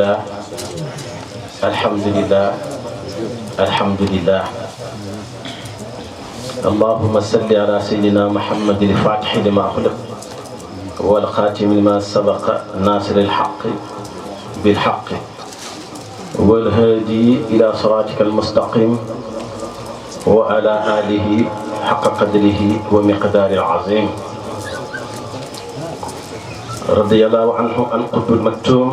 لله الحمد لله الحمد لله اللهم صل على سيدنا محمد الفاتح لما أغلق والخاتم لما سبق ناصر الحق بالحق والهادي إلى صراطك المستقيم وعلى آله حق قدره ومقدار العظيم رضي الله عنه عن قطب المكتوم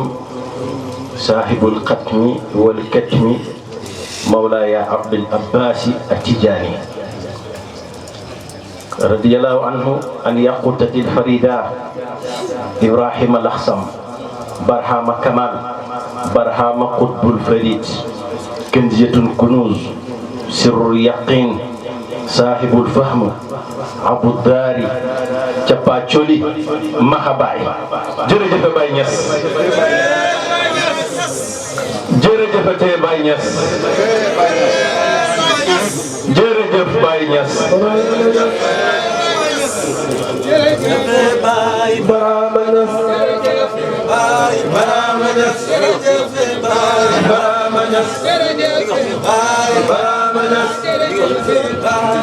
صاحب الختم والكتم مولاي عبد العباس التجاني رضي الله عنه عن ياقوتة الفريدة إبراهيم الأخصم برهام كمال برهام قطب الفريد كنزية الكنوز سر اليقين صاحب الفهم عبد الداري capacoli mahabaay jërëjëf Baye Niass jërëjëf Baye Niass jërëjëf Baye Niass Baye Barama Niass Baye Barama Niass Baye Barama Niass Baye Barama Niass Baye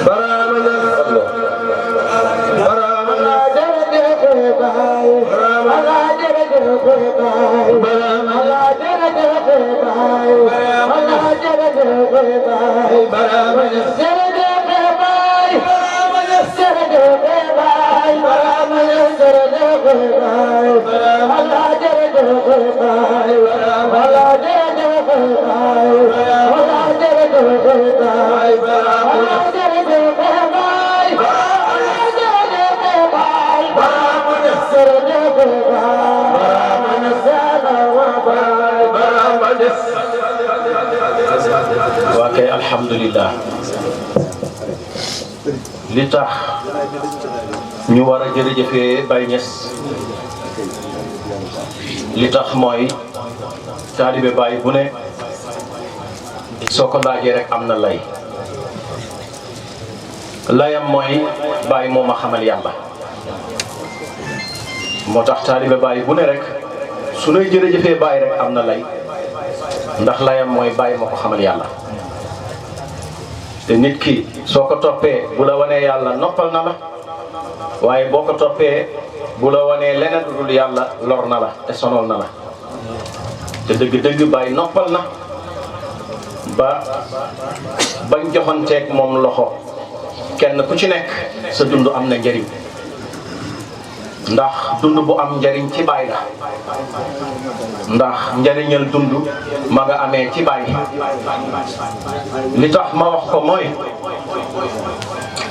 Barama Niass waakay alhamdulillah li tax ñu war a jërëjëfee Baye Niass li tax mooy taalibe Baye bu ne soo ko laajee rek am na lay layam mooy Baye moo ma xamal yàlla moo tax taalibe Baye bu ne rek su nuy jërëjëfee Baye rek am na lay ndax layam mooy Baye moo ko xamal yàlla te nit ki soo ko toppee bu la wanee yàlla noppal na la waaye boo ko toppee bu la wanee leneen dul yàlla lor na la te sonal na la te dëgg-dëgg Baye noppal na ba bañ joxanteeg moom loxo kenn ku ci nekk sa dund am na njëriñ ndax dund bu am njëriñ ci Baye la ndax njëriñal dund ma nga amee ci Baye li tax ma wax ko mooy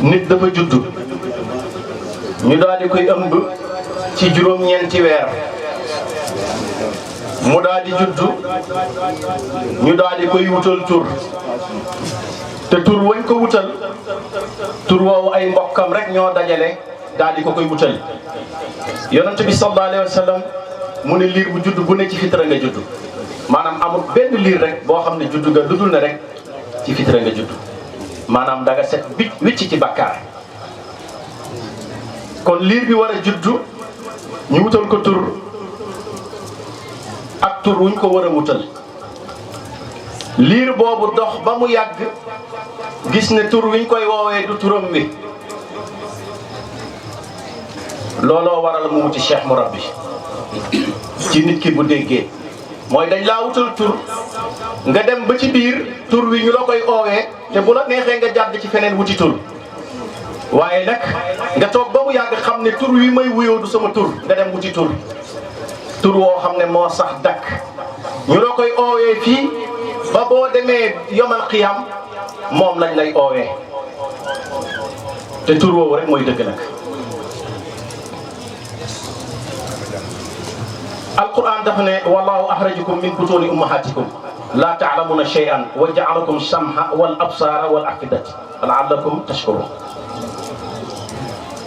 nit dafa judd ñu daal di koy ëmb ci juróom-ñeenti weer mu daal di judd ñu daal di koy wutal tur te tur wañ ko wutal tur woowu ay mbokkam rek ñoo dajale daal di ko koy wutal yonent bi sallallahu alayhi wa sallam mu ne liir bu judd bu ne ci fitra nga judd maanaam amul benn liir rek boo xam ne judd nga dudul ne rek ci fitra nga judd maanaam da nga set wicc ci bakkaar kon liir bi war a judd ñu wutal ko tur ak tur wuñ ko war a wutal liir boobu dox ba mu yàgg gis ne tur wiñ koy woowee du turam wi looloo waral mu wuti cheikh murabbi ci nit ki bu déggee mooy dañ laa wutal tur nga dem ba ci biir tur wi ñu la koy oowee te bu la neexee nga jàdd ci feneen wuti tur waaye nag nga toog ba mu yàgg xam ne tur wi may wuyoo du sama tur nga dem wuti tur tur woo xam ne moo sax dakk ñu la koy oowee fii ba boo demee yomal xiyam moom lañ lay oowee te tur woowu rek mooy dëgg nag alquran dafa ne wallahu axrajakum min butuni ummahatikum la ta'lamuna shay'an wa ja'alakum sam'a wal absara wal afidata la'allakum tashkurun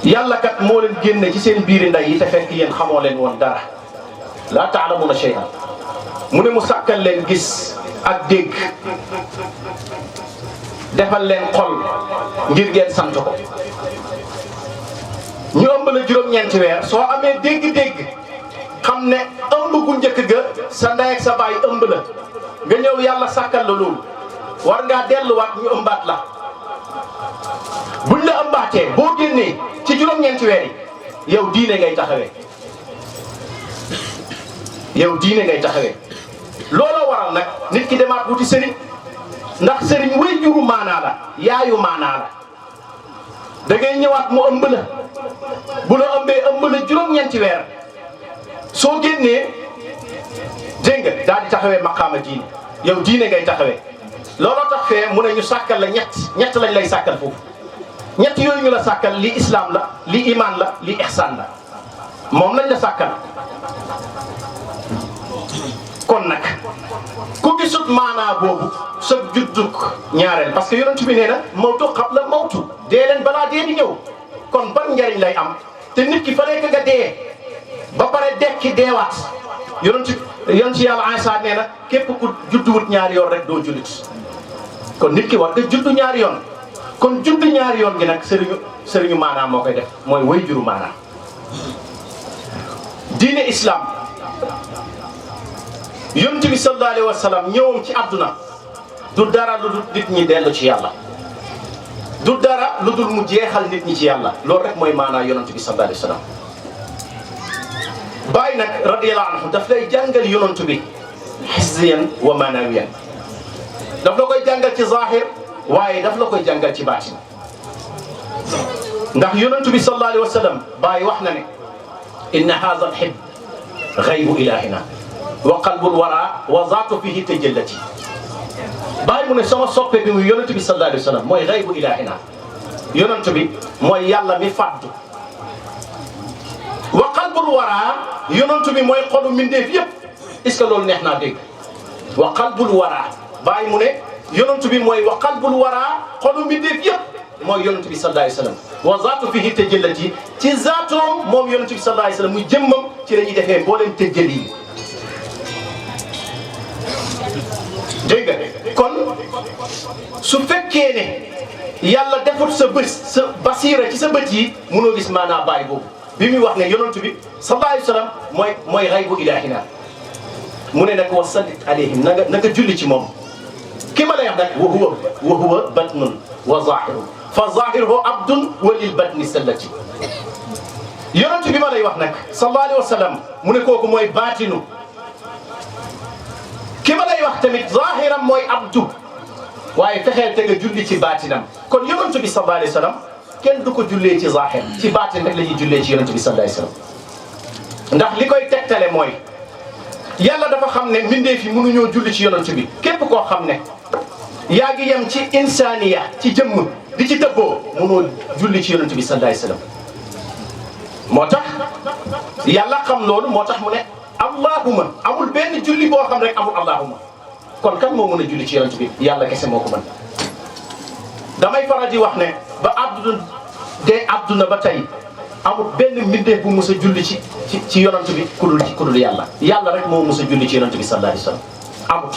yàlla kat moo leen génne ci seen biiri nday yi te fekk yéen xamoo leen woon dara la ta'lamuna shay'an mu ne mu sàkkal leen gis ak dégg defal leen xol ngir ngeen sant ko ñu ëmb la juróom-ñeenti weer soo amee dégg-dégg xam ne ëmb gu njëkk ga sa ndey ak sa baay ëmb la nga ñëw yàlla sàkkal la loolu war ngaa delluwaat ñu ëmbaat la buñ la ëmbaatee boo génnee ci juróom-ñeenti weer yi yow diine ngay taxawee yow diine ngay taxawee looloo waral nag nit ki demaat wuti sëriñ ndax sëriñ way juru maanaa la yaayu maanaa la da ngay ñëwaat mu ëmb la bu la ëmbee ëmb la juróom-ñeenti weer soo génnee dégg nga daal di taxawee maqaama diine yow diine ngay taxawee looloo tax fee mu ne ñu sàkkal la ñett lañ lay sàkkal foofu ñett yooyu ñu la sàkkal li islam la li iman la li ihsan la moom lañ la sàkkal kon nag ku gisut maanaa boobu sa juddug ñaareel parce que yonent bi nee na mawtu qabla mawtu dee leen balaa dee di ñëw kon ban njariñ lay am te nit ki fa nekk nga dee ba pare dekki deewaat yonent yàlla Iisaa nee na képp ku judduwut ñaari yoon rek doo jullit kon nit ki war nga juddu ñaari yoon kon juddu ñaari yoon gi nag sëriñu maanaam moo koy def mooy way juru maanaam diine islam yonent bi sallallahu alayhi wa sallam ñëwam ci àdduna du dara lu dul nit ñi dellu ci yàlla du dara lu dul mu jeexal nit ñi ci yàlla loolu rek mooy maanaa yonent bi sallallahu alayhi wa sallam Baay nag radiyallahu anhu daf lay jàngal yonent bi hizziyan wa manawiyan daf la koy jàngal ci zahir waaye daf la koy jàngal ci baatin ndax yonent bi sallallahu alayhi wa sallam Baay wax na ne inna hadha al-hibb ghaybu ilahina wa qalbul wara wa zaatu fihi tajallati Baay mu ne sama soppe bi muy yonent bi sallallahu alayhi wa sallam mooy ghaybu ilahina yonent bi mooy yàlla mi fàddu wa qalbul wara yonent bi mooy xolu mbindeef yëpp est-ce que loolu neex naa dégg wa qalbul wara Baay mu ne yonent bi mooy wa qalbul wara xolu mbindeef yëpp mooy yonent bi sallallahu alayhi wa sallam wa zaatu fihi tajallati ci zaatoom moom yonent bi sallallahu alayhi wa sallam muy jëmmam ci la ñuy defee mbooleem tëjjal yi dégg nga kon su fekkee ne yàlla defut sa bët sa basiira ci sa bët yi mënoo gis maanaa Baay boobu bi muy wax ne yonent bi sallallahu alayhi wa sallam mooy ghaybu ilahina mu ne nag wa sallit alayhim na nga julli ci moom ki ma lay wax nag wa huwa batnun wa zahirun fa zahiruhu abdun wa lil batni sallati yonent bi ma lay wax nag sallallahu alayhi wa sallam mu ne kooku mooy baatinu ki ma lay wax tamit zahiram mooy abdu waaye fexeel te nga julli ci baatinam kon yonent bi sallallahu alayhi wa sallam kenn du ko jullee ci zahir ci baatin rek la ñuy jullee ci yonent bi sallallahu alayhi wa sallam ndax li koy tegtale mooy yàlla dafa xam ne mbindeef yi mënuñoo julli ci yonent bi képp koo xam ne yaa ngi yem ci insaniya ci jëmm di ci dëbboo mënoo julli ci yonent bi sallallahu alayhi wa sallam moo tax yàlla xam loolu moo tax mu ne allahuma amul benn julli boo xam rek amul allahuma kon kan moo mën a julli ci yonent bi yàlla kese moo ko mën damay faral di wax ne ba àdduna ba tey amul benn mbindeef bu mës a julli ci yonent bi ku dul yàlla rek moo mës a julli ci yonent bi sallallahu alayhi wa sallam amut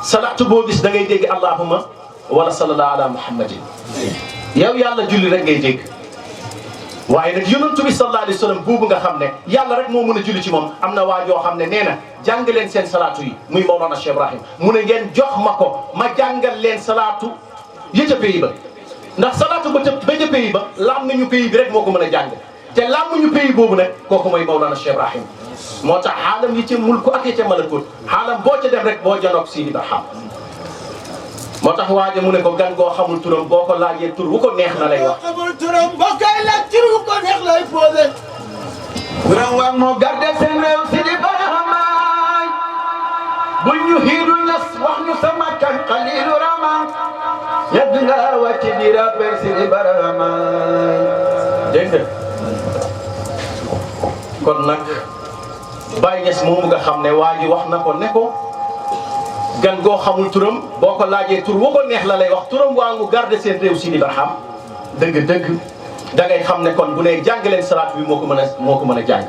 salaatu boo gis da ngay dégg allahuma wala sallallahu ala muhammadin yow yàlla julli rek ngay dégg waaye nag yonent bi sallallahu alayhi wa sallam boobu nga xam ne yàlla rek moo mën a julli ci moom am na waa joo xam ne nee na jàng leen seen salaatu yi muy Mawlana Cheikh Ibrahim mu ne ngeen jox ma ko ma jàngal leen salaatu ya ca pays ba ndax salaatu ba ca pays ba làmmiñu pays bi rek moo ko mën a jàng te làmmiñu pays boobu nag kooku mooy Mawlana Cheikh Ibrahim moo tax xaalam yi ca mulku ak ya ca malakut xaalam boo ca dem rek boo janoog Sidi Barham moo tax waaje mu ne ko gan goo xamul turam boo ko laajee tur wu ko neex na lay wax. xamul turam boo koy laaj tur wu ko neex lay posé. turam waa moo gardé seen réew Sidi Barhamaay bu ñu xiidu ñas wax ñu sama kan Xaliilu Rahmaan yàgg nga wàcc di rappel Sidi Barhamaay. dégg nga kon nag Baye Niass moomu nga xam ne waa ji wax na ko ne ko. gan goo xamul turam boo ko laajee tur woo ko neex la lay wax turam waa ngu garder seen réew Sidi Barham dëgg da ngay xam ne kon bu ne jàng leen salaat bi moo ko mën a jàng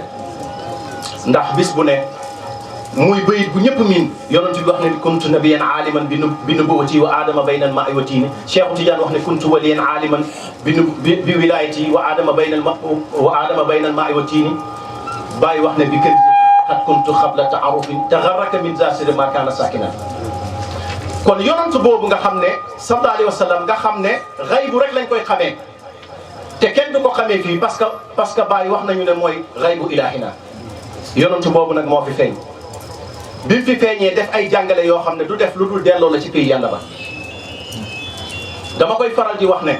ndax bis bu ne muy bayit bu ñëpp miin yonent bi wax ne kuntu nabiyan aaliman bi nubuwati wa aadama bayna al maa'i wa tiini Cheikh Tidiane wax ne kuntu waliyan aaliman bi wilayati wa aadama bayna al maa'i wa tiini bàyyi wax ne bi kër xat kuntu xabla taarufin taxarraka min zasir ma kaana sakina. kon yonent boobu nga xam ne sallallahu alayhi wa sallam nga xam ne xaybu rek lañ koy xamee te kenn du ko xamee fii parce que bàyyi wax nañu ne mooy xaybu ilahina. yonent boobu nag moo fi feeñ bi mu fi feeñee def ay jàngale yoo xam ne du def lu dul delloo la ci pays yàlla ba. dama koy faral di wax ne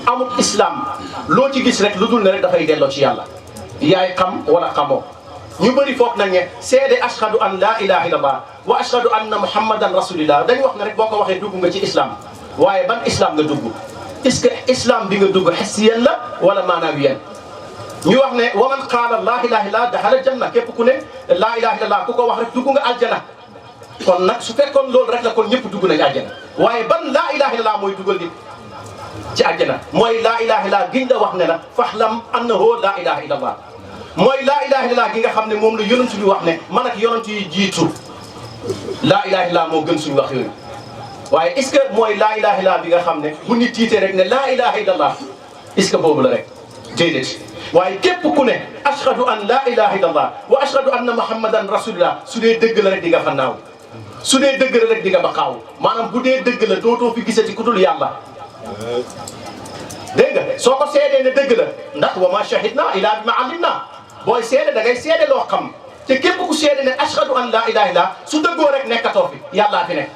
amut islam loo ci gis rek lu dul ne rek dafay delloo ci yàlla yaay xam wala xamoo. ñu bëri foog nañ ne seede ashhadu an la ilaha illallah wa ashhadu anna muhammadan rasulillah dañ wax ne rek boo ko waxee dugg nga ci islam waaye ban islam nga dugg est-ce que islam bi nga dugg hissiyan la wala maanawiyan. ñu wax ne wa man qaala laa ilaha illallah daxala janna képp ku ne laa ilaha illallah ku ko wax rek dugg nga aljana. kon nag su fekkoon loolu rek la kon ñëpp dugg nañ aljana waaye ban laa ilaha illallah mooy dugal nit ci aljana mooy laa ilaha illallah giñ la wax ne la faxlam annahu laa ilaha illallah. mooy laa ilaha illallah gi nga xam ne moom la yonent bi wax ne man ak yonent yi jiitu laa ilaha illallah moo gën suñu wax yooyu. waaye est-ce que mooy laa ilaha illallah bi nga xam ne bu nit tiitee rek ne laa ilaha illallah est-ce que boobu la rek déedéet. waaye képp ku ne ashhadu an laa ilaha illallah wa ashhadu anna muhammadan rasulullah su dee dëgg la rek di nga fa naaw su dee dëgg la rek di nga ba xaaw maanaam bu dee dëgg la dootoo fi gisati ku dul yàlla. dégg nga soo ko seedee ne dëgg la ndax wa ma shahidna illa bima alimna booy seede da ngay seede loo xam te képp ku seede ne ashhadu an laa ilaha illallah su dëggoo rek nekkatoo fi yàllaa fi nekk.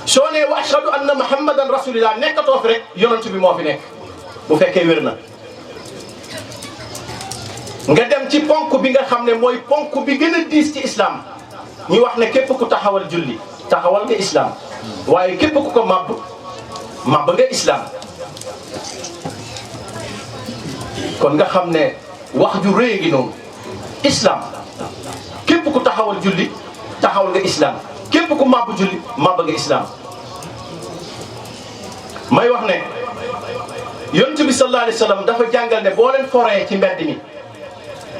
soo nee wa ashhadu anna muhammadan rasulullah nekkatoo fi rek yonent bi moo fi nekk bu fekkee wér na. nga dem ci ponk bi nga xam ne mooy ponk bi gën a diis ci islam ñu wax ne képp ku taxawal julli taxawal nga islam waaye képp ku ko màbb nga islam. kon nga xam ne wax ju rëy gi noonu islam képp ku taxawal julli taxawal nga islam képp ku màbb julli màbb nga islam. may wax ne yonent bi sallallahu alayhi wa sallam dafa jàngal ne boo leen foree ci mbedd mi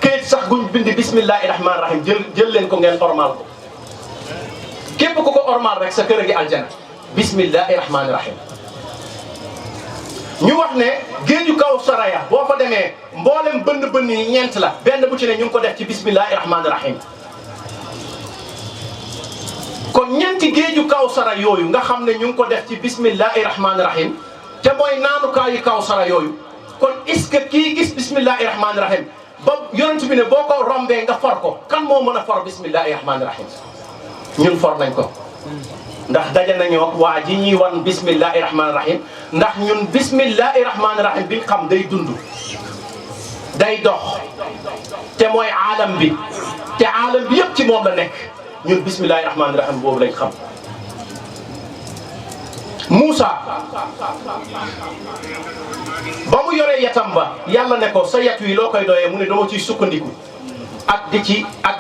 këyit sax guñ bindi bismillahi rahmaani rahim jël leen ko ngeen ormal ko képp ku ko ormal rek sa kër a ngi aljana bismillahi rahmaani rahim. ñu wax ne géeju kaw saraya boo fa demee mboolem bënn yi ñeent la benn bu ci ne ñu ngi ko def ci bismillahi rahmaani rahim. kon ñeenti géeju kaw sara yooyu nga xam ne ñu ngi ko def ci bismillahi rahmaani rahim te mooy naanukaayu kaw sara yooyu kon est-ce que kii gis bismillahi rahmaani rahim ba yonent bi ne boo ko rombee nga for ko kan moo mën a for bismillahi rahmaani rahim ñun for nañ ko. ndax daje nañoo waa ji ñuy wan bismillahi rahmaani rahim ndax ñun bismillahi rahmaani rahim bi xam day dund day dox te mooy aalam bi te aalam bi yëpp ci moom la nekk ñun bismillahi rahmaani rahim boobu lañ xam. Moussa ba mu yoree yatam ba yàlla ne ko sa yat wi loo koy doyee mu ne dama ciy sukkandiku ak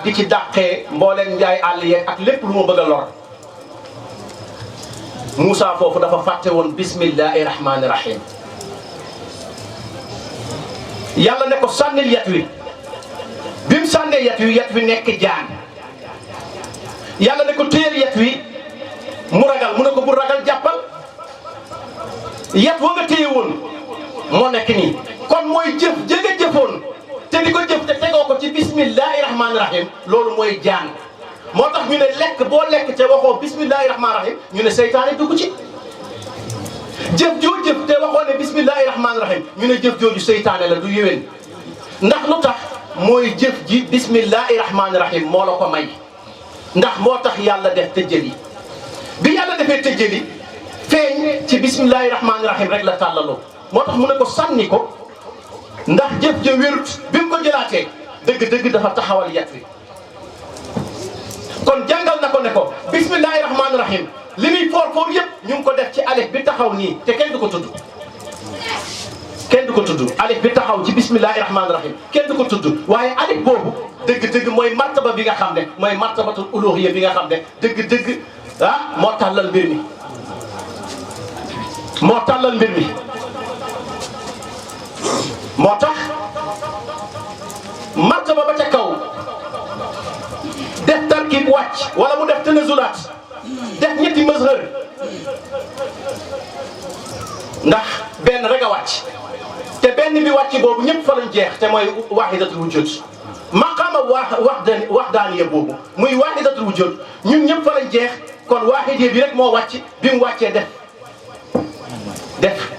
di ci dàqee mbooleen njaay àll yeeg ak lépp lu ma bëgg a lor. Moussa foofu dafa fàtte woon bismillahi rahmaani rahim yàlla ne ko sànnil yat wi bi mu sànnee yat wi nekk jaan yàlla ne ko téyel yat wi mu ragal mu ne ko bu ragal jàppal yat wa nga téye woon moo nekk nii kon mooy jëf jëga jëfoon te di ko jëf te tegoo ko ci bismillahi rahmaani rahim loolu mooy jaan. moo tax ñu ne lekk boo lekk te waxoo bismillahi rahmaani rahim ñu ne seytaane dugg ci jëf joo jëf te waxoo ne bismillahi rahmaani rahim ñu ne jëf jooju seytaane la du yéwén ndax lu tax mooy jëf ji bismillahi rahmaani rahim moo la ko may ndax moo tax yàlla def tëjjali bi yàlla defee tëjjali feeñ ci bismillahi rahmaani rahim rek la tàllaloo moo tax mu ne ko sànni ko ndax jëf ja wérut bi mu ko jëlaatee dëgg-dëgg dafa taxawal yat wi kon jàngal na ko ne ko bismillahi rahmaani rahim li muy foor yëpp ñu ngi ko def ci alif bi taxaw nii te kenn du ko tudd alif bi taxaw ci bismillahi rahmaani rahim kenn du ko tudd waaye alif boobu dëgg-dëgg mooy martaba bi nga xam ne mooy martabatul uluhiyya bi nga xam ne dëgg-dëgg moo tàllal mbir mi moo tax martaba ba ca kaw def tarkib wàcc wala mu def tanazulaat def ñetti mazhar ndax benn rek a wàcc te benn benn bi wàcc boobu ñëpp fa lañ jeex te mooy wahidatul wujud maqaama wahdaaniya boobu muy wahidatul wujud ñun ñëpp fa lañ jeex kon wahidiya bi rek moo wàcc bi mu wàccee def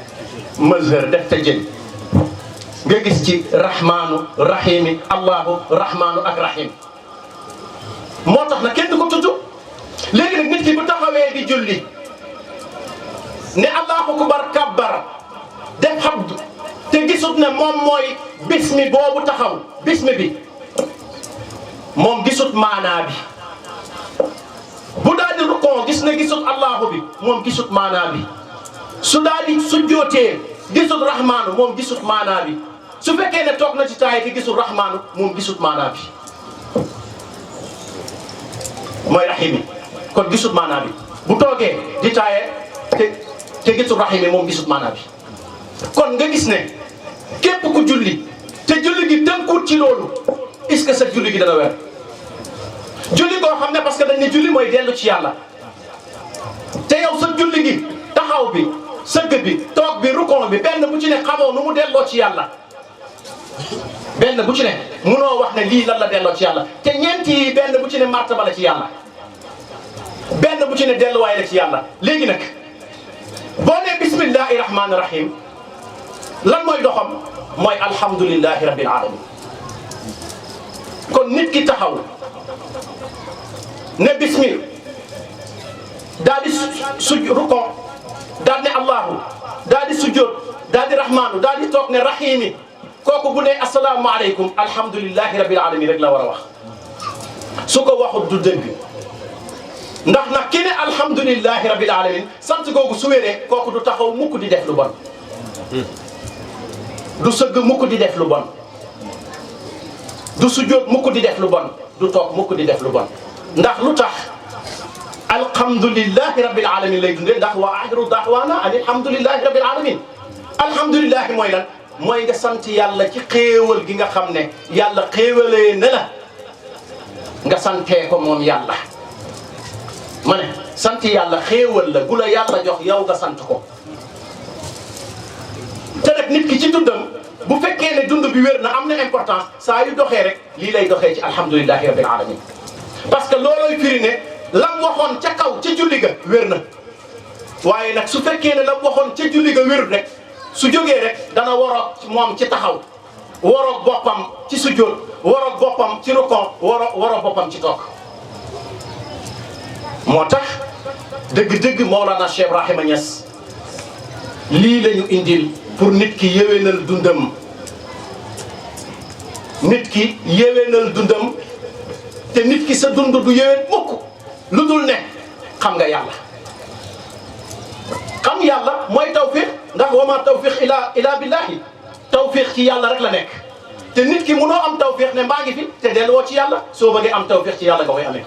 mazhar def tajali nga gis ci rahmaanu rahimi allahu rahmaanu ak rahim moo tax na kenn du ko tudd léegi nag nit ki bu taxawee di julli ne allahu akbar kabbar def hamdu te gisut ne moom mooy bismi boobu taxaw bismi bi moom gisut maanaa bi bu daal di rukon gis ne gisut allahu bi moom gisut maanaa bi su daal di sujjootee gisut rahmaanu moom gisut maanaa bi su fekkee ne toog na ci taay ki gisut rahmaanu moom gisut maanaa bi mooy rahimi kon gisut maanaa bi bu toogee di taaye te gisut rahimi moom gisut maanaa bi kon nga gis ne képp ku julli te julli gi tënkuut ci loolu est-ce que sa julli gi dana wér julli koo xam ne parce que dañ ne julli mooy dellu ci yàlla te yow sa julli gi taxaw bi sëgg bi toog bi rukon bi benn bu ci ne xamoo nu mu delloo ci yàlla benn bu ci ne munoo wax ne lii lan la delloo ci yàlla te ñeenti yi benn bu ci ne martaba la ci yàlla benn bu ci ne delluwaay la ci yàlla léegi nag boo nee bismillahi rahmaani rahim lan mooy doxam mooy alhamdulillahi rabbil alamin kon nit ki taxaw ne bismi daal di rukon daal ne allahu daal di sujjóot daal di rahmaanu daal di toog ne rahimi kooku bu ne asalaamaaleykum alhamdulillahi rabbil alamin rek la war a wax su ko waxut du dëgg ndax nag ki ne alhamdulillahi rabbil alamin sant googu su wéree kooku du taxaw mukk di def lu bon du sëgg mukk di def lu bon du sujjóot mukk di def lu bon du toog mukk di def lu bon ndax lu tax alhamdulillahi rabbil alamin lay dundee ndax wa axiru da'wana an alhamdulillahi rabbil alamin alhamdulillahi mooy lan mooy nga sant yàlla ci xéewal gi nga xam ne yàlla xéewalee na la nga santee ko moom yàlla ma ne sant yàlla xéewal la gu la yàlla jox yow nga sant ko te nag nit ki ci dundam bu fekkee ne dund bi wér na am na importance saa yu doxee rek lii lay doxee ci alhamdulillahi rabbil alamin parce que loolooy firi ne lam waxoon ca kaw ca julli ga wér na waaye nag su fekkee ne lam waxoon ca julli ga wér rek su jógee rek dana waroog moom ci taxaw waroog boppam ci sujjóot waroog boppam ci rukon waroog boppam ci toog moo tax dëgg-dëgg Mawlana Cheikh Ibrahima Niass lii lañu indil pour nit ki yéwénal dundam nit ki yéwénal dundam te nit ki sa dund du yéwén mukk lu dul ne xam nga yàlla xam yàlla mooy tawfiq ndax wa ma tawfiq ila billahi tawfiq ci yàlla rek la nekk te nit ki munoo am tawfiq ne maa ngi fi te delluwoo ci yàlla soo bëggee am tawfiq ci yàlla nga koy amee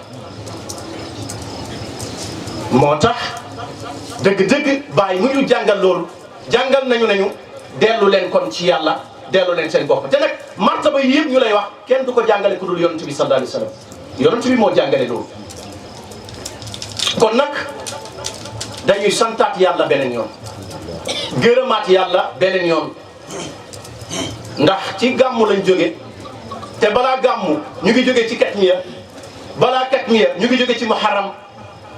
moo tax dëgg-dëgg bàyyi mu ñu jàngal loolu jàngal nañu dellu leen kon ci yàlla dellu leen seen bopp te nag martaba yi yëpp ñu lay wax kenn du ko jàngale ku dul yonent bi sallallahu alayhi wa sallam yonent bi moo jàngale loolu kon nag dañuy santaat yàlla beneen yoon gërëmaat yàlla beneen yoon ndax ci gàmmu lañ jóge te balaa gàmmu ñu ngi jóge ci katmiya balaa katmiya ñu ngi jóge ci muharram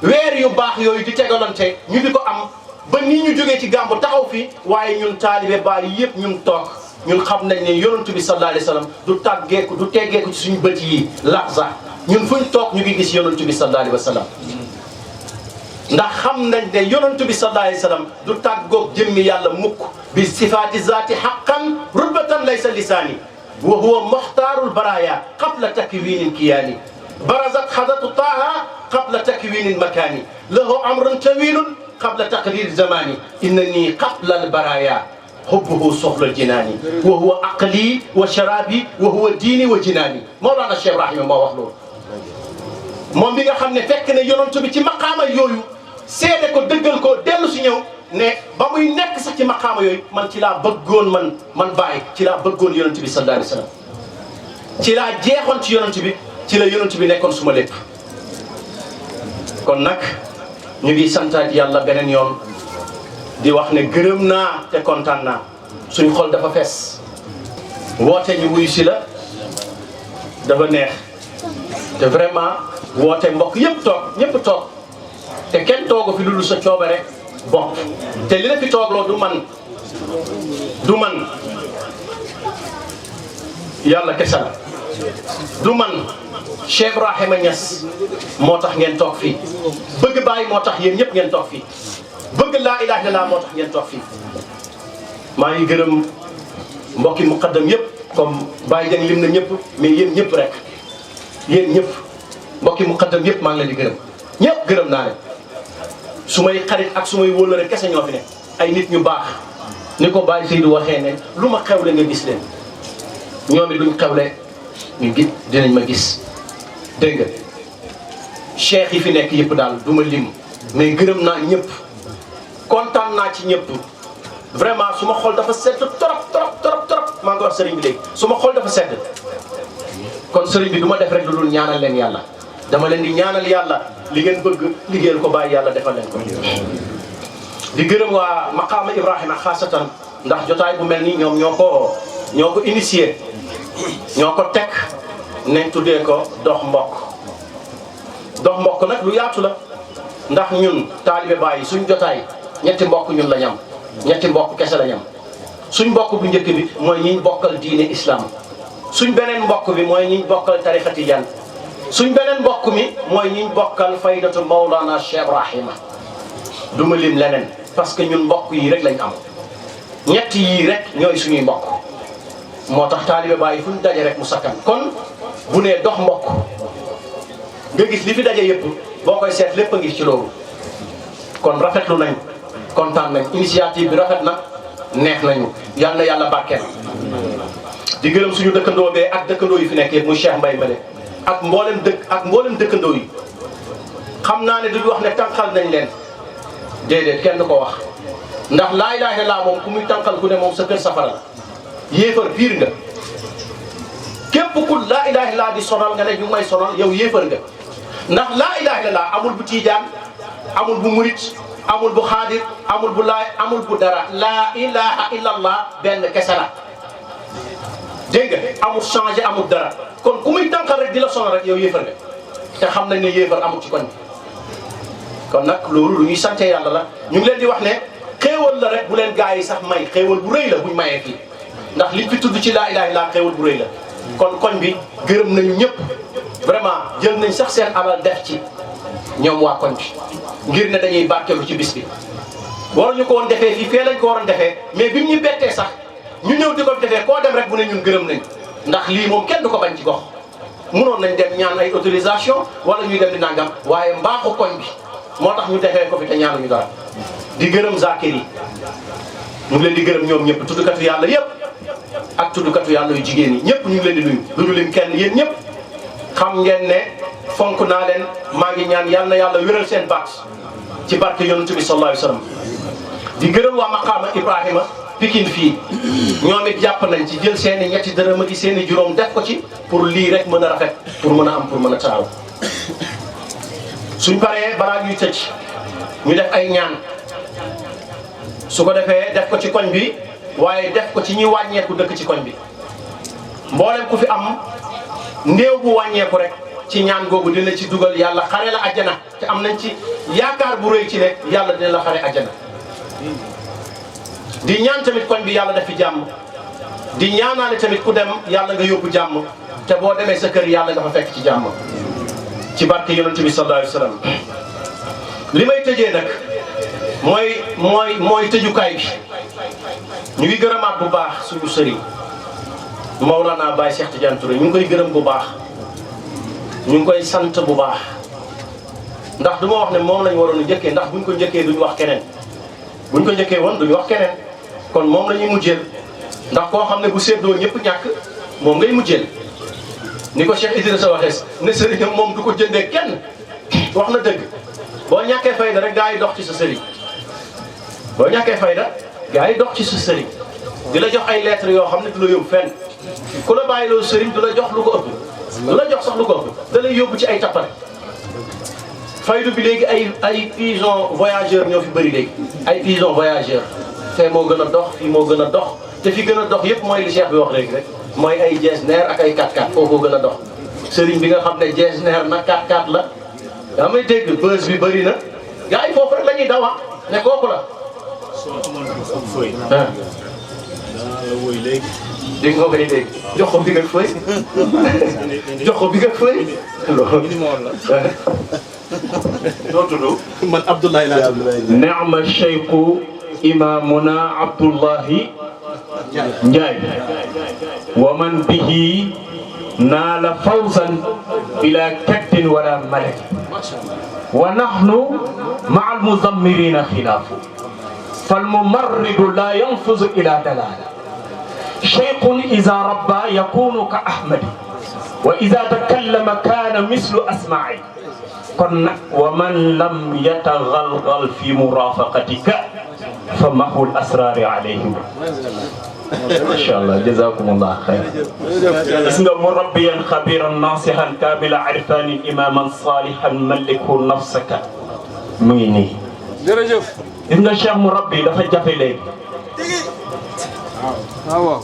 weer yu baax yooyu di tegalante ñu di ko am ba nii ñu jógee ci gàmmu taxaw fii waaye ñun taalibe baay yëpp ñun toog ñun xam nañ ne yonent bi sallallahu alayhi wa sallam du tàggeeku du teggeeku ci suñu bët yi laxza ñun fuñ toog ñu ngi gis yonent bi sallallahu alayhi wa sallam ndax xam nañ ne yonent bi sallallahu alayhi wa sallam du tàggoog jëmmi yàlla mukk bi sifaati zaati haqqan rutbatan laysa lisaani wa huwa muxtaarul baraaya qabla takwinil kiyaani barazat xadatu taaha qabla takwinil makaani lahu amrun tawilun qabla taqdir zamani innani qabla al baraaya hubbuhu soxla jinaani wa huwa aqli wa sharabi wa huwa diini wa jinaani Mawlana Cheikh Ibrahima moo wax loolu moom bi nga xam ne fekk ne yonent bi ci maqaama yooyu seede ko dëggal ko dellu si ñëw ne ba muy nekk sax ci maqaama yooyu man ci laa bëggoon man bàyyi ci laa bëggoon yonent bi sallallahu alayhi wa sallam ci laa jeexoon ci yonent bi ci la yonent bi nekkoon suma lépp kon nag ñu ngi santaat yàlla beneen yoon di wax ne gërëm naa te kontaan naa suñu xol dafa fees woote ñu wuyu si la dafa neex te vraiment woote mbokk yëpp toog ñëpp toog te kenn toogu fi lu dul sa coobare bopp te li la fi toogloo du man yàlla kese la du man Cheikh Ibrahima Niass moo tax ngeen toog fii bëgg Baay moo tax yéen ñëpp ngeen toog fii bëgg laa ilaaha illallaah moo tax ngeen toog fii maa ngi gërëm mbokki muqaddam yëpp comme Baye Dieng lim na ñëpp mais yéen ñëpp rek yéen ñëpp mbokki muqaddam yëpp maa ngi leen di gërëm ñëpp gërëm naa leen su may xarit ak su may wóllëre kese ñoo fi ne ay nit ñu baax ni ko Baye Seydou waxee ne lu ma xewle nga gis leen ñoom it luñ xewle ñu gis dinañ ma gis dégg nga cheikh yi fi nekk yëpp daal du ma lim mais gërëm naa ñëpp kontaan naa ci ñëpp vraiment su ma xol dafa sedd trop maa ngi wax sëriñ bi léegi su ma xol dafa sedd kon sëriñ bi du ma def rek lu dul ñaanal leen yàlla dama leen di ñaanal yàlla li ngeen bëgg liggéeyal ko bàyyi yàlla defal leen ko di gërëm waa maqaama Ibrahima xaasatan ndax jotaay bu mel ni ñoom ñoo ko initié ñoo ko teg nañ tuddee ko dox mbokk nag lu yaatu la ndax ñun taalibe Baay suñ jotaay ñetti mbokk ñun la ñam ñetti mbokk kese la ñam suñ mbokk bu njëkk bi mooy ñiñ bokkal diine islam suñ beneen mbokk bi mooy ñiñ bokkal tarixa tijaan suñ beneen mbokk mi mooy ñiñ bokkal faydatu Mawlana Cheikh Ibrahima du ma lim leneen parce que ñun mbokk yi rek lañ am ñett yii rek ñooy suñuy mbokk moo tax taalibe Baay fu ñu daje rek mu sakkan kon bu nee dox mbokk nga gis li fi daje yëpp boo koy seet lépp a ngi ci loolu kon rafetlu nañ kontaan nañ initiative bi rafet na neex nañu yal na yàlla barkeel di gërëm suñu dëkkandoo bee ak dëkkandoo yi fi nekk yëpp muy Cheikh Mbaye Mbale ak mboolem dëkkandoo yi xam naa ne duñu wax ne tànqal nañ leen déedéet kenn du ko wax ndax laa ilaaha illallaah moom ku muy tànqal ku ne moom sa kër safara la yéefar piir nga képp ku laa ilaaha illallaah di sonal nga ne ñu may sonal yow yéefar nga ndax laa ilaaha illallaah amul bu tiijaan amul bu murit amul bu xaadir amul bu laay amul bu dara laa ilaaha illallaah benn kese la dégg nga amul changé amul dara kon ku muy tànqal rek di la sonal rek yow yéefar nga te xam nañ ne yéefar amul ci koñ bi kon nag loolu lu ñuy sante yàlla la ñu ngi leen di wax ne xéewal la rek bu leen gaa yi sax may xéewal bu rëy la buñ mayee fii ndax liñ fi tudd ci laa ilaaha illallaah xéewal bu rëy la kon koñ bi gërëm nañu ñëpp vraiment jël nañ sax seen alal def ci ñoom waa koñ bi ngir ne dañuy barkeelu ci bis bi waruñu ko woon defee fii fee lañ ko waroon defee mais bi ñu bettee sax ñu ñëw di ko defee koo dem rek bu ne ñun gërëm nañ ndax lii moom kenn du ko bañ ci gox mënoon nañ dem ñaan ay autorisation wala ñuy dem di nangam waaye mbaaxu koñ bi moo tax ñu defee ko fi te ñaanuñu dara di gërëm zakir yi ñu ngi leen di gërëm ñoom ñëpp tuddkatu yàlla yëpp ak tuddkatu yàlla yu jigéen yi ñëpp ñu ngi leen di nuyu duñu lim kenn yéen ñëpp xam ngeen ne fonk naa leen maa ngi ñaan yal na yàlla wéral seen baat ci barke yonent bi sallallahu alayhi wa sallam di gërëm waa maqaama Ibrahima Pikine fii ñoom it jàpp nañ ci jël seen i ñetti dërëm ak seen i juróom def ko ci pour lii rek mën a rafet pour mën a am pour mën a taaw suñ paree balaa ñuy tëj ñu def ay ñaan su ko defee def ko ci koñ bi waaye def ko ci ñi wàññeeku dëkk ci koñ bi mboolem ku fi am néew bu wàññeeku rek ci ñaan googu dina ci dugal yàlla xare la àjjana te am nañ ci yaakaar bu rëy ci ne yàlla dina la xare àjjana di ñaan tamit koñ bi yàlla def fi jàmm di ñaanaale tamit ku dem yàlla nga yóbbu jàmm te boo demee sa kër yàlla nga fa fekk ci jàmm ci barke yonent bi sallallahu alayhi wa sallam li may tëjee nag mooy tëjukaay bi ñu ngi gërëmaat bu baax suñu sëriñ Mawlana Baye Cheikh Tidiane Touré ñu ngi koy gërëm bu baax ñu ngi koy sant bu baax ndax du ma wax ne moom lañ waroon a njëkkee ndax buñ ko njëkkee duñu wax keneen buñ ko njëkkee woon duñu wax keneen kon moom la ñuy mujjeel ndax koo xam ne bu séddoo ñëpp ñàkk moom ngay mujjeel ni ko Cheikh Idrissa waxee ne sëriñam moom du ko jëndee kenn wax na dëgg boo ñàkkee fayda rek gaa yi dox ci sa sëriñ boo ñàkkee fayda gaa yi dox ci sa sëriñ di la jox ay lettres yoo xam ne du la yóbbu fenn ku la bàyyi loo sëriñ du la jox lu ko ëpp du la jox sax lu ko ëpp da lay yóbbu ci ay tappale faydu bi léegi ay pigeon voyageur ñoo fi bëri léegi ay pigeon voyageur fee moo gën a dox fii moo gën a dox te fi gën a dox yëpp mooy li Cheikh bi wax léegi rek mooy ay jesner ak ay 4x4 foofu gën a dox sëriñ bi nga xam ne jesner na 4x4 la daa may dégg bës bi bëri na gars yi foofu rek la ñuy dawa ne kooku la dégg nga koy dégg jox ko bi nga fëy jox ko bi nga fëy doo tudd man Abdoulaye laa tudd. Ni'ma Cheikhu Imamuna Abdullahi Ndiaye wa man bihi naala fawzan bila kaddin wala malak wa nahnu ma'a al-muzammirina khilaafu fal-mumarridu la yanfuzu ila dalala cheikhun iza rabba yakunu ka ahmadi wa iza takallama kana mislu asma'i kon nag wa man lam yataghalghal fi murafaqatika fa mahul asrari alayhim masha Allah jazakumullah khair gis nga murabbiyan khabiran nasihan kamila irfani imaman salihan maliku nafsaka mu ngi nii jërëjëf. gis nga cheikh murabbi dafa jafe léegi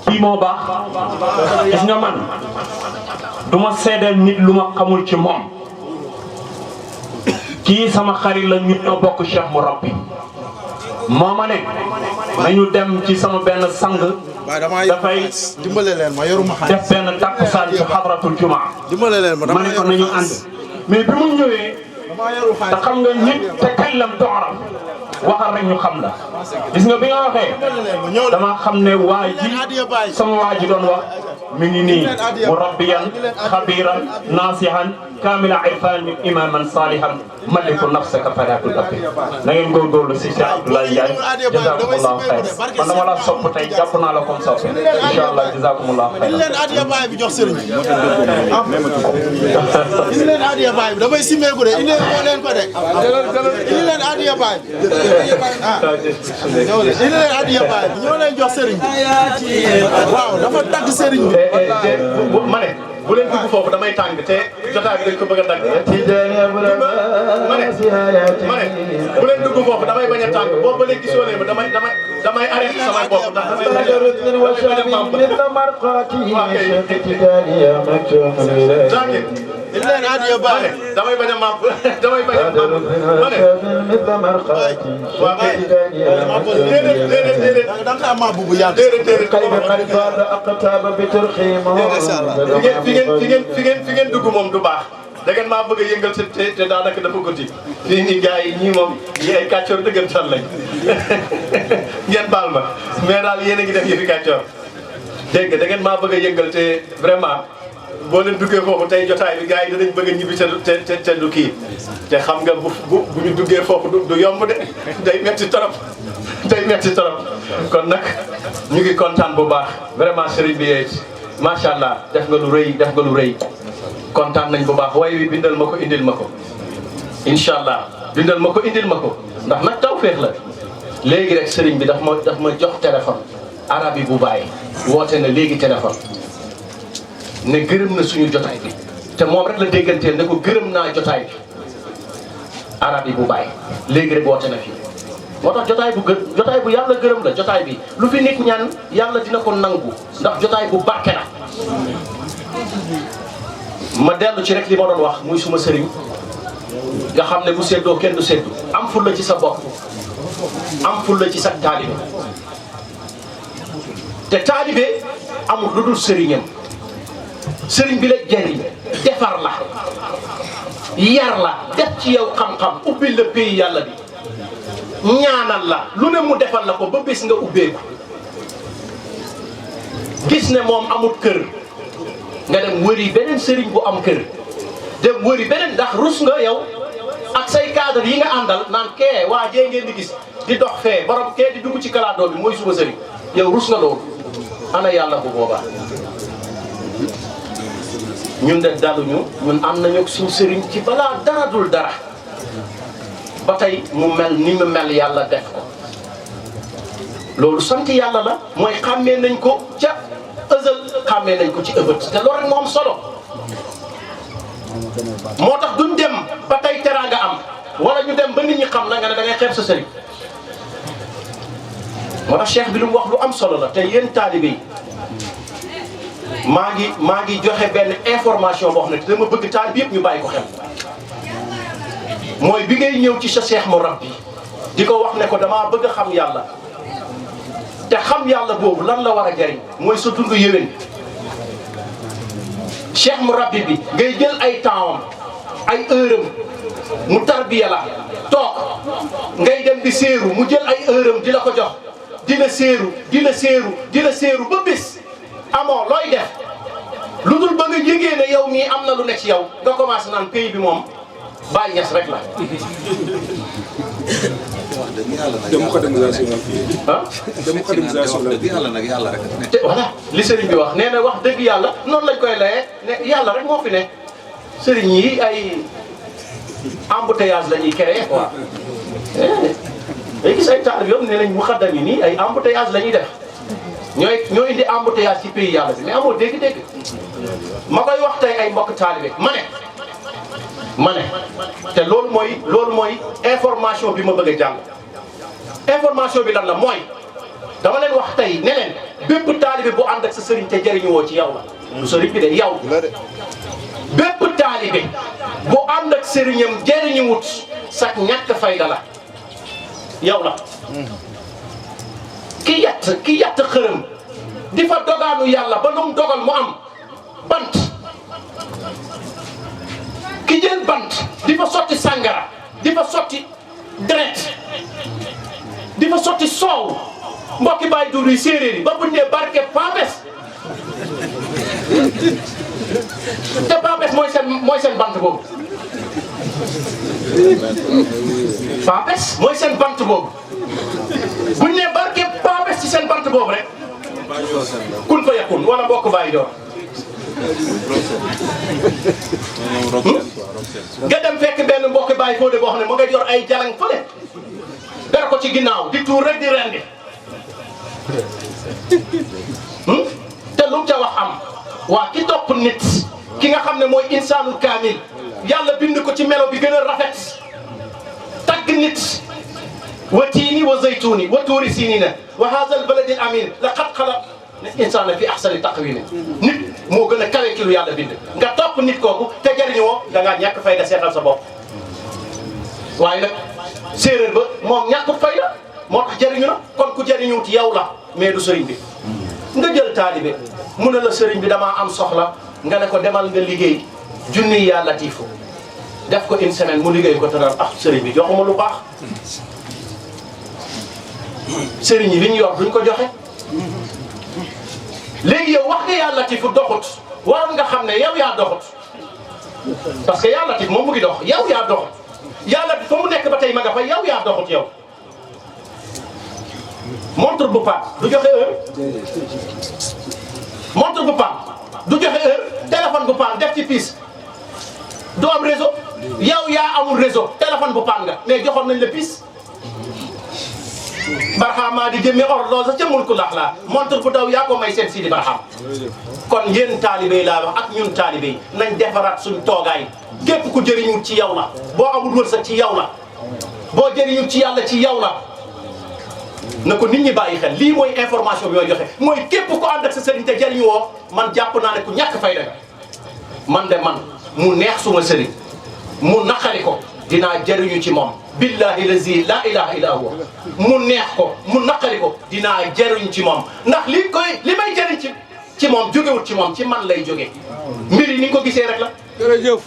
kii moo baax gis nga man du ma seedeel nit lu ma xamul ci moom kii sama xarit la ñu ñoo bokk cheikh murabbi moo ma ne nañu dem ci sama benn sang dafay dimbale leen ma yoruma xaalis. def benn takkusaan ci xadratul jumaa dimbale leen ma ma ne ko nañu ànd mais bi mu ñëwee te xam nga nit te kallam tooram waxal rek ñu xam la gis nga bi nga waxee dama xam ne waa ji sama waa ji doon wax mi ngi nii murabbiyan xabiran nasihan kamila irfan imaman salihan maliku nafsaka fala tudabbi na ngeen góorgóorlu si Cheikh Abdoulaye Ndiaye jazakumullahu xayr man dama la sopp tey jàpp naa la comme soppe incha allah jazakumullahu xayr indi leen adiya baay bi jox sëriñ bi. indi leen adiya baay bi damay simeeku de indi leen ko de. indi leen adiya baay bi. indi leen adiya baay bi ñoo leen jox sëriñ bi. waaw dafa tagg sëriñ bi. ma ne bu leen dugg foofu damay tàng te jotaay bi dañ ko bëgg a dagg. ma ne bu leen dugg foofu damay bañ a tàng boobu ba léegi gisoo leen ma damay arrêté samay bopp ndax indi leen adiya baay. damay bañ a màpp damay bañ a màpp ma ne waaw kay déedéet da nga am maa bu yàgg. déedéet fi ngeen dugg moom du baax da ngeen maa bëgg a yëngal te daanaka dafa guddi fii nii gars yi ñii moom ñii ay kàccoor dëggantaan lañ ngeen baal ma mais daal yéen a ngi def yëfi kàccoor dégg nga da ngeen maa bëgg a yëngal te vraiment boo leen duggee foofu tey jotaay bi gars yi danañ bëgg a ñibbi te du kii te xam nga bu ñu duggee foofu du yomb de day metti torop kon nag ñu ngi kontaan bu baax vraiment sëriñ bi macha allah def nga lu rëy kontaan nañ bu baax way wi bindal ma ko indil ma ko incha allah bindal ma ko indil ma ko ndax nag tawfeex la léegi rek sëriñ bi daf ma jox téléphone arabe yi bu bàyyi woote na léegi téléphone ne gërëm na suñu jotaay bi te moom rek la dégganteel ne ko gërëm naa jotaay bi arabe yi bu bàyyi léegi rek woote na fii moo tax jotaay bu yàlla gërëm la jotaay bi lu fi nit ñaan yàlla dina ko nangu ndax jotaay bu barke la ma dellu ci rek li ma doon wax muy suma sëriñ nga xam ne bu seddoo kenn du seddu am ful la ci sa bopp am ful la ci sa taalibe te taalibe amul lu dul sëriñam sëriñ bi la jëriñ defar la yar la def ci yow xam-xam ubbil la pays yàlla bi ñaanal la lu ne mu defal la ko ba bis nga ubbeeku gis ne moom amul kër nga dem wëri beneen sëriñ bu am kër dem wëri beneen ndax rus nga yow ak say cadre yi nga àndal naan kee waa jee ngeen di gis di dox fee borom kee di dugg ci kalaandoo bi mooy suma sëriñ yow rus nga loolu ana yàlla bu boobaa ñun de daluñu ñun am nañu suñu sëriñ ci balaa dara dul dara ba tey mu mel ni mu mel yàlla def ko loolu sant yàlla la mooy xàmmee nañ ko ca ësal xàmmee nañ ko ci ëbët te loolu rek moo am solo moo tax duñ dem ba tey teraanga am wala ñu dem ba nit ñi xam la nga ne da ngay xeeb sa sëriñ moo tax cheikh bi lu mu wax lu am solo la te yéen taalibe yi maa ngi joxe benn information boo xam ne dama bëgg taalibe yëpp ñu bàyyi ko xel mooy bi ngay ñëw ci sa Cheikh Murabbi di ko wax ne ko damaa bëgg a xam yàlla te xam yàlla boobu lan la war a jariñ mooy sa dund yéwén Cheikh Murabbi bi ngay jël ay tempsam ay heure am mu tarbiya la toog ngay dem di séeru mu jël ay heure am di la ko jox di la séeru di la séeru di la séeru ba bis amoo looy def lu dul ba nga yëgee ne yow mii am na lu ne ci yow nga commencé naan pays bi moom Baye Niass rek la. démocratisation ah. démocratisation yàlla rek. te voilà li sëriñ bi wax nee na wax dëgg yàlla noonu lañ koy layee ne yàlla rek moo fi ne sëriñ yi ay embouteillage la ñuy créé quoi. day gis ay taal yëpp nee nañ mu xaddam yi nii ay embouteillage la ñuy def ñooy indi embouteillage ci pays yàlla bi mais amoo dégg-dégg ma koy wax tey ay mbokk taalibe ma ne te loolu mooy information bi ma bëgg a jàng information bi lan la mooy dama leen wax tey ne leen bépp taalibe bu ànd ak sa sëriñ te jëriñu woo ci yow la du sëriñ bi de yow bépp taalibe bu ànd ak sëriñam jëriñu wut sax ñàkk fayda la yow la ki yatt xërëm di fa dogaanu yàlla ba lu mu dogal mu am bant ki jël bant di fa sotti sàngara di fa sotti deret di fa sotti soow mbokki bàyyi duur yi séeréer yi ba buñ nee barke Papes te Papes mooy seen bant boobu Papes mooy seen bant boobu buñ nee barke Papes ci seen bant boobu rek kun fa yakun wala mbokk bàyyi door nga dem fekk benn mbokk bàyyi foo de boo xam ne mu nga yor ay jalang fële dara ko ci ginnaaw di tuur rek di rendi te lu mu ca wax am waa ki topp nit ki nga xam ne mooy insaanul kaamil yàlla bind ko ci melo bi gën a rafet tagg nit wa tiini wa zaytuuni wa tuuri sinina wa haza al baladi al amin laqad xalaq insaana fi ahsani taqwiim nit moo gën a kawe ci lu yàlla bind nga topp nit kooku te jëriñoo da ngaa ñàkk fayda seetal sa bopp waaye nag séeréer ba moom ñàkk fayda moo tax jëriñu na kon ku jëriñu ci yow la mais du sëriñ bi nga jël taalibe mu ne la sëriñ bi damaa am soxla nga ne ko demal nga liggéey junni yaa latifu def ko une semaine mu liggéey ko te daal ah sëriñ bi joxuma lu baax sëriñ yi li ñu yor duñ ko joxe léegi yow wax nga yaa latifu doxut waroon nga xam ne yow yaa doxut parce que yaa latif moom mu ngi dox yow yaa doxut yaa latif fa mu nekk ba tey ma nga fa yow yaa doxut yow montre bu paan du joxe heure montre bu paan du joxe heure téléphone bu paan def ci piis du am réseau yow yaa amul réseau téléphone bu paan nga mais joxoon nañ la piis barxamaa di jëmee or lool sax ca mulku lax laa montre bu daw yaa ko may seen Sidi Barxam kon yéen taalibe yi laa wax ak ñun taalibe yi nañ defaraat suñ toogaay képp ku jëriñu ci yow la boo amul wërsëg ci yow la boo jëriñu ci yàlla ci yow la na ko nit ñi bàyyi xel lii mooy information bi may joxe mooy képp ku ànd ak sa sëriñ te jëriñu woo man jàpp naa ne ku ñàkk fayda nga man de man mu neex suma sëriñ mu naqari ko dinaa jëriñu ci moom billahi lazi la ilaha illa huwa mu neex ko mu naqari ko dinaa jëriñu ci moom ndax li may jëriñ ci moom jógewut ci moom ci man lay jóge mbir yi ni nga ko gisee rek la jërëjëf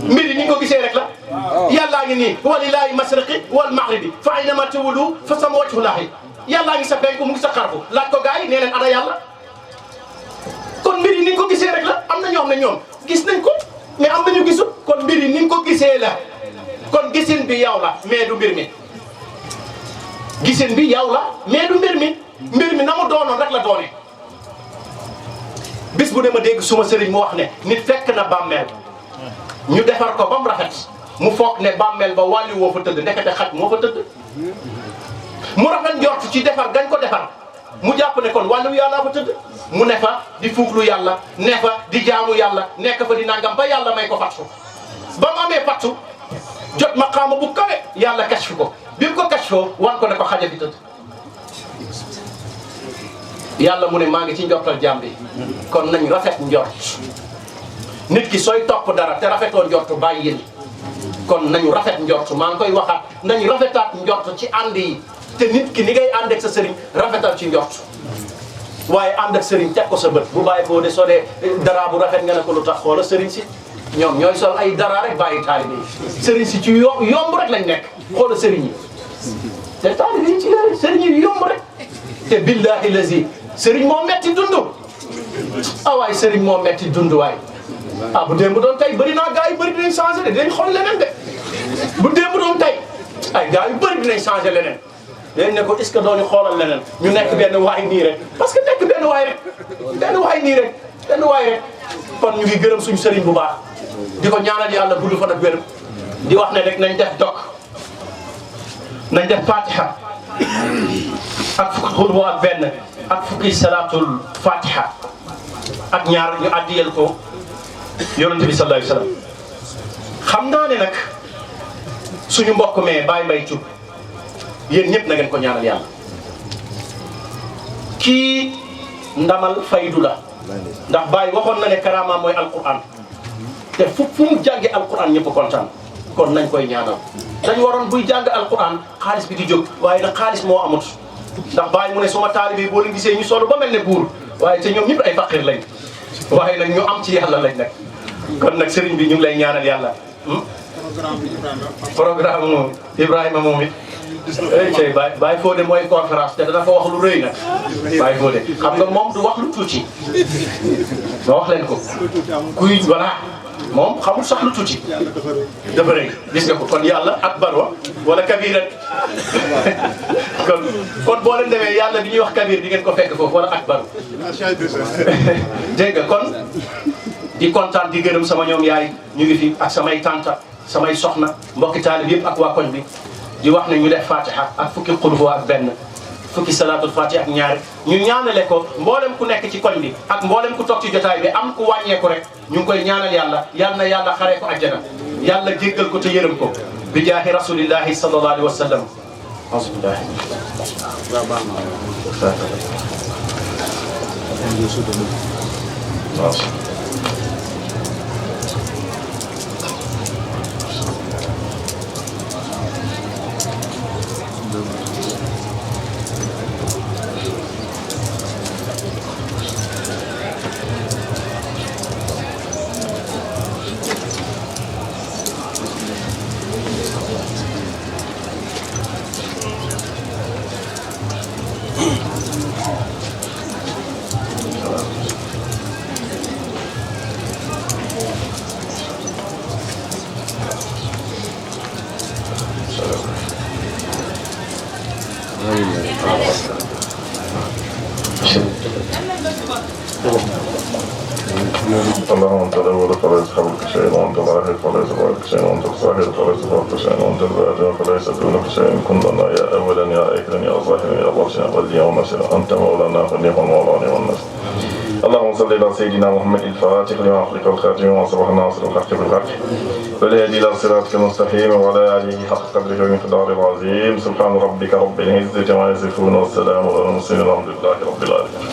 mbir yi ni nga ko gisee rek la yàllaa ngi nii walillahi masriqi wal maghribi fa aynama tawallu fa sama wajhu lahi yàllaa ngi sa penku mu ngi sa xarfu laaj ko gars yi nee leen ana yàlla kon mbir yi ni nga ko gisee rek la am na ñoo xam ne ñoom gis nañ ko mais am nañu gisul kon mbir yi ni nga ko gisee la kon gisin bi yow la mais du mbir mi gisin bi yow la mais du mbir mi na mu doonoon rek la doone bis bu ne ma dégg suma sëriñ mu wax ne nit fekk na bàmmeel ñu defar ko ba mu rafet mu foog ne bàmmeel ba wàllu woo fa tëdd ndekete xaj moo fa tëdd mu rafet njort ci defar gañ ko defar mu jàpp ne kon wàllu yàlla fa tëdd mu ne fa di fuuglu yàlla ne fa di jaamu yàlla nekk fa di nangam ba yàlla may ko fattu ba mu amee fattu jot maqaama bu kawe yàlla kashfu ko bi mu ko kashfoo wan ko ne ko xaja fi tëdd yàlla mu ne maa ngi ci njortal jaam bi kon nañ rafet njort nit ki sooy topp dara te rafetoo njort bàyyil kon nañu rafet njort maa ngi koy waxaat nañu rafetaat njort ci ànd yi te nit ki ni ngay ànd ak sa sëriñ rafetal ci njort waaye ànd ak sëriñ teg ko sa bët bu bàyyi foo de soo dee dara bu rafet nga ne ko lu tax xoola sëriñ si ñoom ñooy sol ay dara rek bàyyi taalibe yi sëriñ si ci yomb rek lañ nekk xoola sëriñ yi te taalibe yi ci sëriñ yi yomb rek te billahi lazi sëriñ moo metti dund waay sëriñ moo metti dund waay bu démb doon tey bëri naa gars yu bëri dinañ changé de dinañ xool leneen de bu démb doon tey ay gars yu bëri dinañ changé leneen léegi ne ko est-ce que doo ñu xoolal leneen ñu nekk benn waay nii rek parce que nekk benn waay rek benn waay rek kon ñu ngi gërëm suñu sëriñ bu baax di ko ñaanal yàlla gudd fan ak wér di wax ne rek nañ def dog nañ def fatiha ak fukki xulwa ak benn ak fukki salaatul fatiha ak ñaar ñu addiyel ko yonent bi sallallahu alayhi wasallam xam naa ne nag suñu mbokk mee Baye Mbaye Thioub yéen ñëpp na ngeen ko ñaanal yàlla kii ndamal faydu la ndax Baye waxoon na ne karama mooy alquran te fu mu jànge alquran ñëpp kontaan kon nañ koy ñaanal dañ waroon buy jàng alquran xaalis bi di jóg waaye nag xaalis moo amut ndax Baye mu ne suma taalibe yi boo leen gisee ñu solu ba mel ne buur waaye te ñoom ñëpp ay faqir lañ waaye nag ñu am ci yàlla lañ nag kon nag sëriñ bi ñu ngi lay ñaanal yàlla programme moom Ibrahima moom it tey Baye Fodé mooy conférence te dana fa wax lu rëy nag Baye Fodé xam nga moom du wax lu tuuti ma wax leen ko kuy voilà moom xamul sax lu tuuti dafa rëy gis nga ko kon yàlla akbar wala kabiran kon boo leen demee yàlla bi ñuy wax kabir di ngeen ko fekk foofu wala akbar dégg nga kon di kontaan di gërëm sama ñoom yaay ñu ngi fi ak samay tanta samay soxna mbokki taalib yëpp ak waa koñ bi di wax ne ñu def fatiha ak fukki xulwa ak benn fukki salaatul fatiha ak ñaari ñu ñaanale ko mboolem ku nekk ci koñ bi ak mboolem ku toog ci jotaay bi am ku wàññeeku rek ñu ngi koy ñaanal yàlla yal na yàlla xaree ko àjjana yàlla jéggal ko te yërëm ko bi jaahi rasulillahi sallallahu alayhi wa sallam alhamdulilah اللهم انت الاول فليس قبلك شيء وانت الاخر فليس بعدك شيء وانت الظاهر فليس فوقك شيء وانت الباطن فليس دونك شيء كن لنا يا اولا يا اخرا يا ظاهرا يا باطنا وليا ونصيرا انت مولانا فنعم المولى ونعم النصير اللهم صل على سيدنا محمد الفاتح لما أغلق والخاتم وما سبق الناصر الحق بالحق والهادي الى صراطك المستقيم وعلى اله حق قدره ومقداره العظيم سبحان ربك رب العزه عما يصفون والسلام على المرسلين والحمد لله رب العالمين